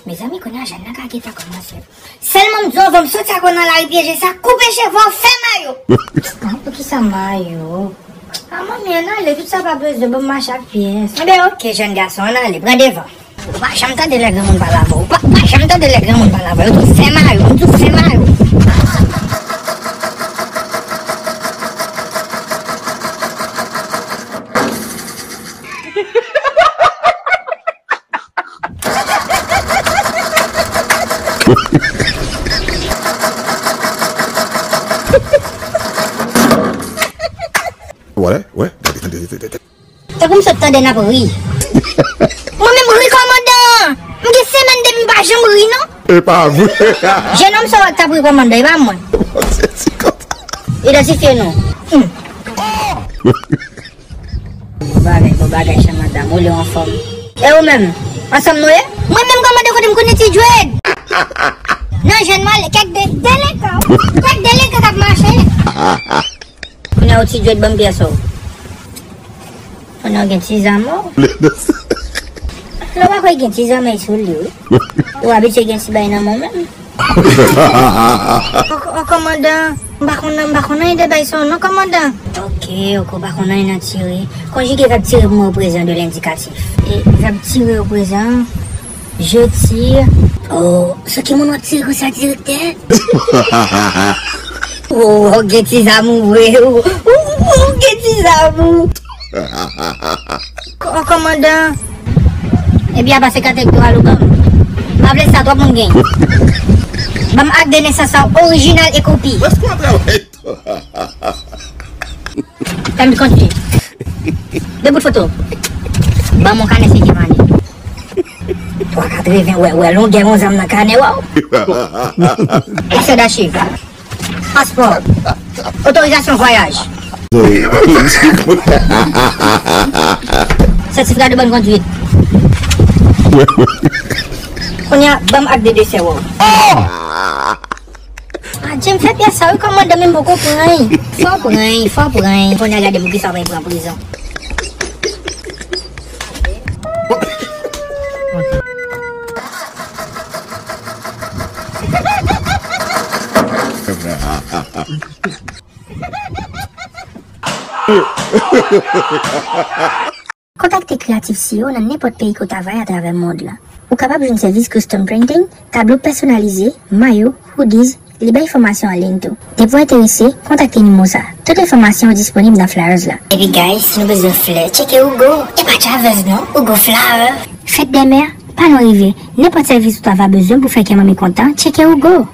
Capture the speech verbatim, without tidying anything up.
Mezanmi, kounye a jèn nan ka gentan kòmanse. Sèlman m di w, anvan m soti ak ou nan lari pyeje sa, koupe cheve w, fè mayo. Ah, poukisa mayo? Ah, manmi, ann ale, tout sa pa bezwen, ban m mache ak pyès. Enben, oke, jèn gason, ann ale, pran devan. Ou pa janm tande lè granmoun pale avè w. Ou pa, ou pa janm tande lè granmoun pale avè w. Yo tou fè mayo, yo tou fè mayo. Wè, wè, tande, tande, tande, tande. Tankou m sot tande n ap ri. Mwen menm ri kòmandan. M gen semèn depi m pa janm ri non. E pa vre. Jenòm sa w wè k t ap ri kòmandan, e pa mwen. Idantifye nou. Hmm. Bon bagay, bon bagay, chè madanm, ou lè w anfòm. E ou menm? Ansanm nou ye? Mwen menm kòmandan kote m konnen ti djwed. Nan jèn mwen ale, kèk de delenkan, kèk delenkan k ap mache. Kounye a ou ti djwed ban m pyès ou. Kounye a ou gen ti zam ou. Lè w pa kwè gen ti zam sou li wi. Ou abitye gen ti bay nan men w menm. O, o, kòmandan, m pa konn, m pa konn anyen de bay sa non, kòmandan. Oke, oke, ou pa konn anyen nan tire. Konjige vèb tire pou mwen o prezan de lendikatif. E vèb tire o prezan, je tire. O, sou ki moun w ap tire konsa, direktè? O, w gen ti zamou vre, o, o, w gen ti zamou. Kò-, kòmandan. Ebyen, apa se kat elektoral ou ban m? M pa vle sa, twòp moun gen. Ban m ak de nesans la, orijinal e kopi. Fè m kontinye. De bout foto. Ban m yon kanè senkyèm ane. Twa katreven, wè, wè, longè yon zam nan kanè, waw. Eksè dachiv. Paspò. Otorizasyon vwayaj. Sètifika de bòn kondwit. Kounye a, ban m ak de desè w. Ah, Jim fè pyès sa wi, kòmandan, men m poko pran l. Fò pran l, fò pran l. Kounye a gade poukisa w pa pran prizon. Kontakte Creative C E O nan nenpòt peyi ke w ta vay atravè mond lan. Ou kapab jwenn sèvis custom printing, tablo pèsonalize, mayo, hoodies, li bay fòmasyon an liy tou. Depi w enterese, kontakte nimewo sa. Tout enfòmasyon yo disponib nan flyers la. Epi guys, si nou bezwen flè, tcheke Hugo. E pa Chavez non, Hugo Flower. Fèt dè mè, pa nou rive. Nenpòt sèvis ou ta va bezwen pou fè kè manmi kontan, tcheke Hugo.